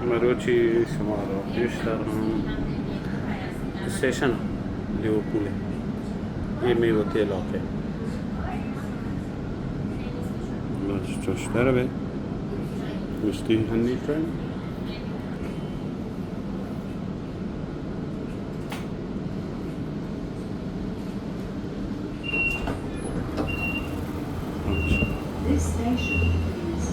مروچی شمارا پیش دارم اسٹیشن لیورپول ءِ۔ اے مئے وتی علاقہ ءِ۔ بس چوش در بے۔ گوشتی honey train. This station is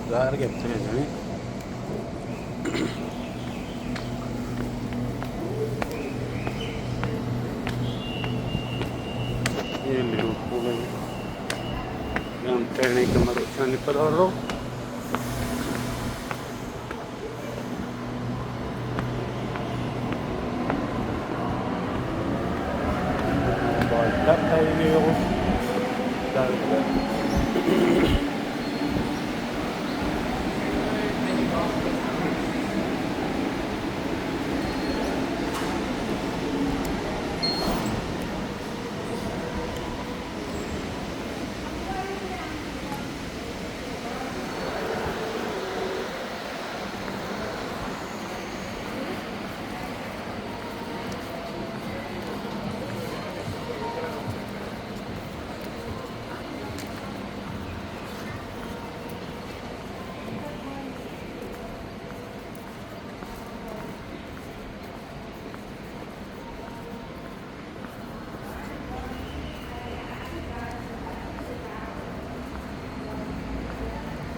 زہر گپتگ جنین۔ اے لیورپول ءِ۔ ہم ٹرین ءَ کہ مروچانی پدا رو۔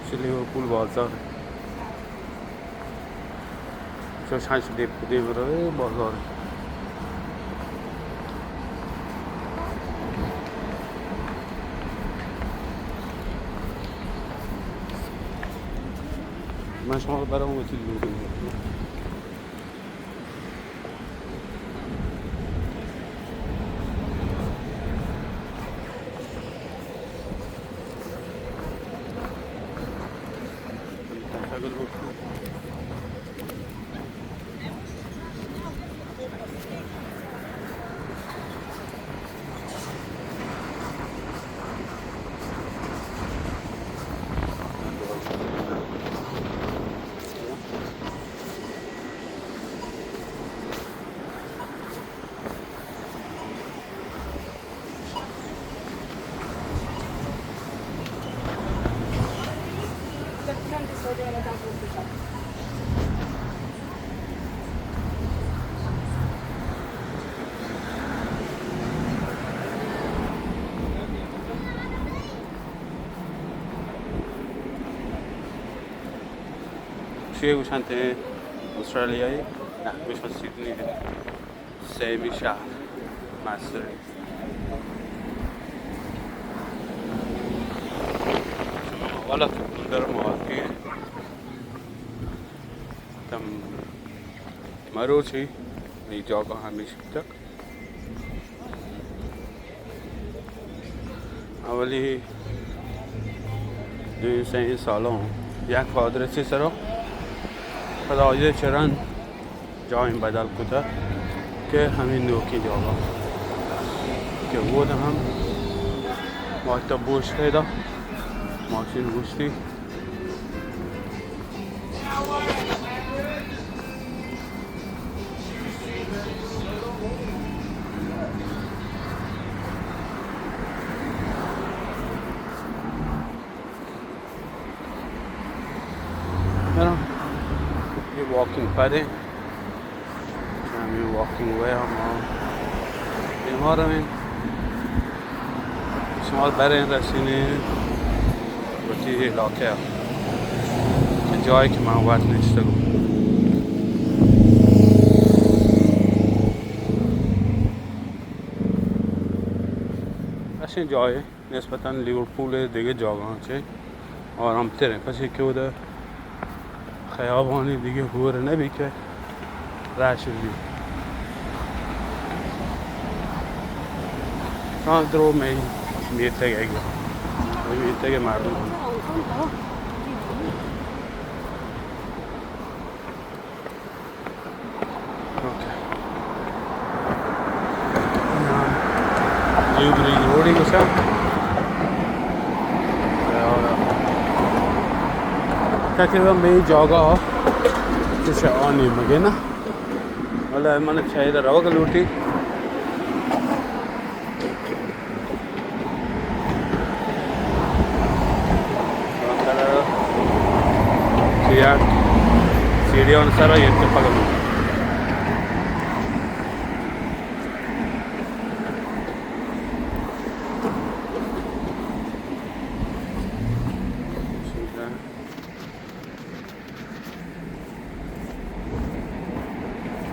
چہ لیورپول بازار۔ چوش ہنچ دیم پہ دیم روئے بازار۔ من شما رو برم وتی لوگ۔ چے گوشنت آسٹریلیائی؟ نہ، گوشنت سڈنی۔ سیمی شہر مستریں۔ والا تو اندر مواد کے تم مروچی، اے جاگہ ہمیش تک۔ اولی دوئیں سئیں سالوں یک پادرسی سرا، پدا آئی چہ رند جاہیں بدل کتہ کہ ہمے نوکیں جاگہ کہ اود ہم ما تب بوشتہ ادا ماشین گوشتی۔ یارا، یہ واکنگ پد ہے۔ ہمیں واکنگ وے ہم بیمار ہیں۔ شما بریں رسینیں وتی علاقہ ءَ۔ جاہے کہ من وت نشتگوں۔ اشیں جاہے نسبتاً لیورپول ءِ دگہ جاگہاں چہ آرام تر ایں، پرچے کہ اودا خیابانی دگہ ہور نہ بی کہ رش بی۔ ہاں، درو مئے میتگ ءَ گوں، مئے میتگ ءِ مردم۔ اوکے۔ نیو بریج روڈ ءَ گوشاں۔ تقریباً مئے جاگہ چش آ نیمگ ءَ نا۔ ولا من چاہیدہ روگ لوٹی۔ سیڑھیاں سرا یہ پکڑ۔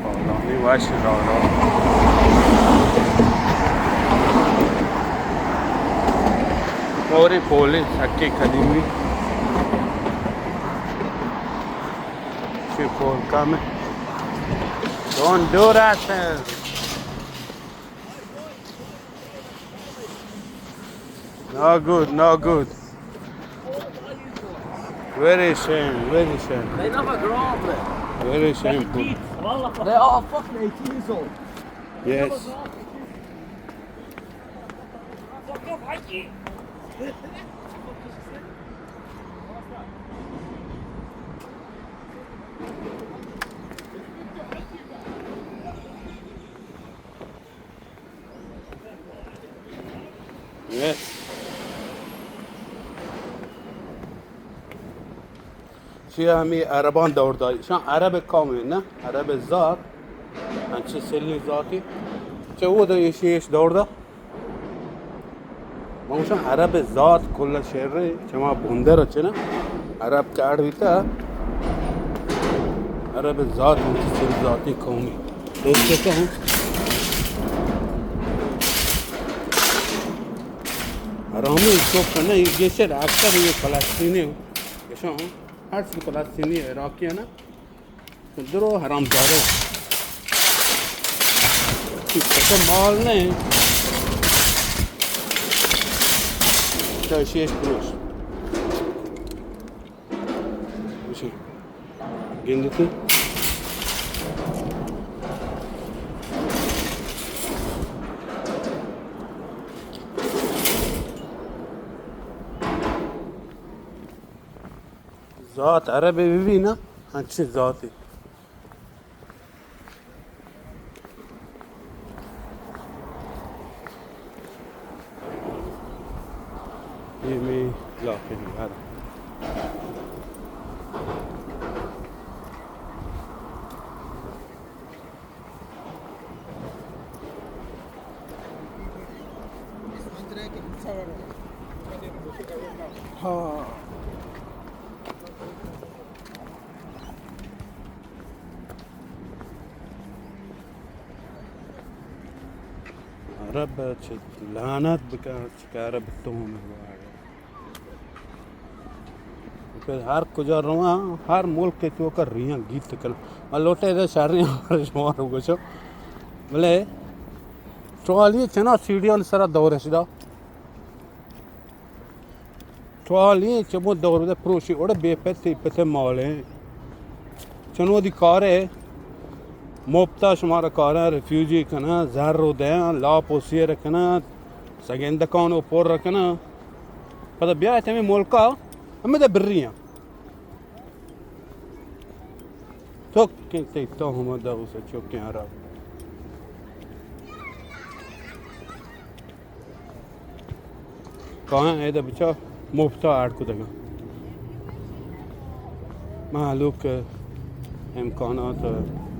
پالانی وش را را۔ اور پولے سکے قدیمی۔ چی پول کم ہے۔ Don't do that thing. No good, no good. Very shame, very shame. They never grow up there. Very shameful. They are fucking eighteen years old. Yes. Yes. چیا ہمے عرباں دور دات؟ ایشاں عرب قوم ایں نا، عرب ذات، انچیں سلیں ذاتے۔ چہ اودا ایشی ایش دور دا۔ من گوشاں عرب ذات کل شر ایں، چما بندر چہ نا، عرب کہ اڑ بیتا، عرب ذات انچیں سلیں ذاتے قومے۔ دوست کہتا ہوں۔ حرامی چوک کنه، یہ گیشتر اکثر یہ فلسطینی ہوں۔ ایشاں ہر چیز فلسطینی، عراقی ہے نا۔ درو حرام زادہ۔ تو مال نہیں۔ تو شیش پروش۔ گندتے۔ ذات عرب بہ بی نا، انچیں ذاتے۔ یہ میں لاکیں گھر۔ ہاں۔ عرب چہ لعنت بکن، چہ عرب تون۔ پہ ہر کجا رواں، ہر ملک ءِ توکا ریاں گیت کناں۔ من لوٹے دے شریں ہبر شما رو گوشو۔ بلے ٹرالی چنا سیڑھیاں سرا دورش دا۔ ٹرالی چمو دور دے پروشی اوڑے بے پتے پتے مالیں۔ چنو دی کارے مفتا شمارا کاراں، ریفیوجی کناں، زر و دیاں، لاپ و سیر کناں، سگندکان و پر کناں۔ پدا بیایت ہمے ملکا، ہمے دے بریاں۔ چکیں تئی تو ہم دغ سے چکیں عرب۔ کایاں ایدا بچا مفتا اڈ کتگاں۔ مہلوک امکانات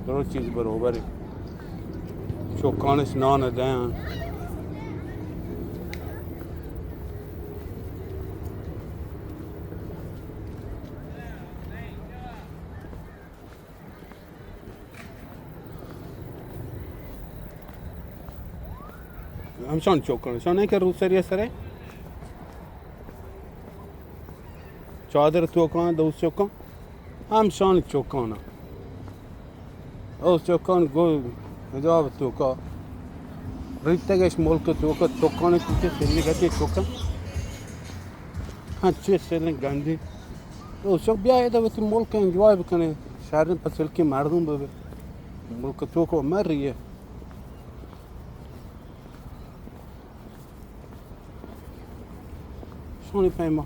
درو چیز بروبر انت۔ چکانش نان دیاں۔ ہمشان چوکان، شان کہ روسری سرے چادر توکان، دو چوکان، ہمشان چوکان۔ او چوکان گو حجاب توکا۔ ریتگش ملک توکا، توکان چیچے سلی گتی چوکان۔ ہاں، چے سلی گندی۔ او چوک بیا ادا وتی ملک انجوائے بکنے۔ شہر پسلکی مردم ببے۔ ملک توکا مر رہی ہے۔ شونی پیما،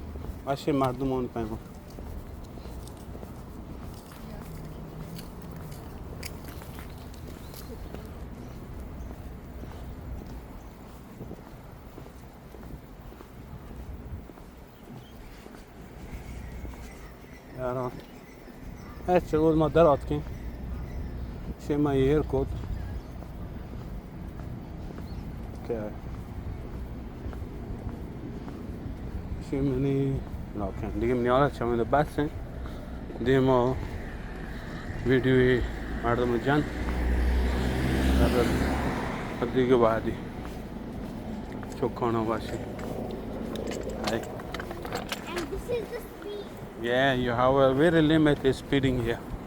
اشے مردمانی پیما۔ یاران، اے چہ روز ما در آتکیں، شے ما ایر کت۔ کہ شے منی لاکن۔ دیگہ منی حالا چمد بس ہیں۔ دیما ویڈیو مردم جن۔ دیگہ بعدی چوکانا باشی۔ ہائے۔ And this is the speed. Yeah, you have a very limited speeding here.